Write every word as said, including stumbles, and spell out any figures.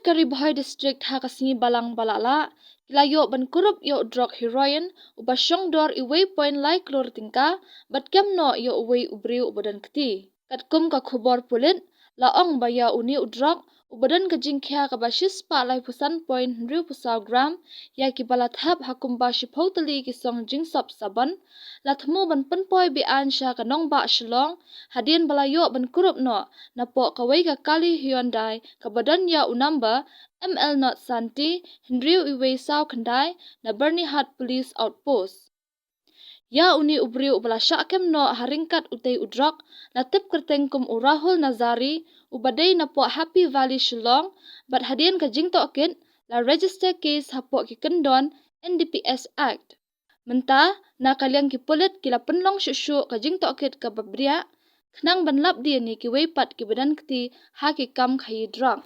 ka Ri Bhoi District ha ka sngi Balang ba la lah, ki la ïoh ban kurup ïa u drok heroin uba shong dor uwei point lai klur tyngka bad kem noh ïa uwei u briew uba don kti. Katkum ka khubor pulit, la ong ba ïa une u drok uba don ka jingkhia kaba shispah laiphew san point hynriewphew saw gram, ïa kiba la thep ha kumba shiphew tylli ki song jingsop sabon, la thmu ban pynpoi beaiñ sha ka nongbah Shillong, hadien ba la ïoh ban kurup noh napoh kawei ka kali Hyundai kaba don ïa u number M L not santi hynriew uwei saw khyndai na Byrnihat Police Outpost. Ïa une u briew uba la shah kem noh ha ryngkat utei u drok la tip kyrteng kum u Rahul Nazari, uba dei napoh Happy Valley Shillong, bad hadien ka jingtohkit la register case hapoh ki kyndon N D P S Act. Mynta, na ka liang ki pulit ki la pynlong shuh shuh ka jingtohkit kaba bniah khnang ban lap die ïa kiwei pat kiba don kti ha ki kam khaïi drok.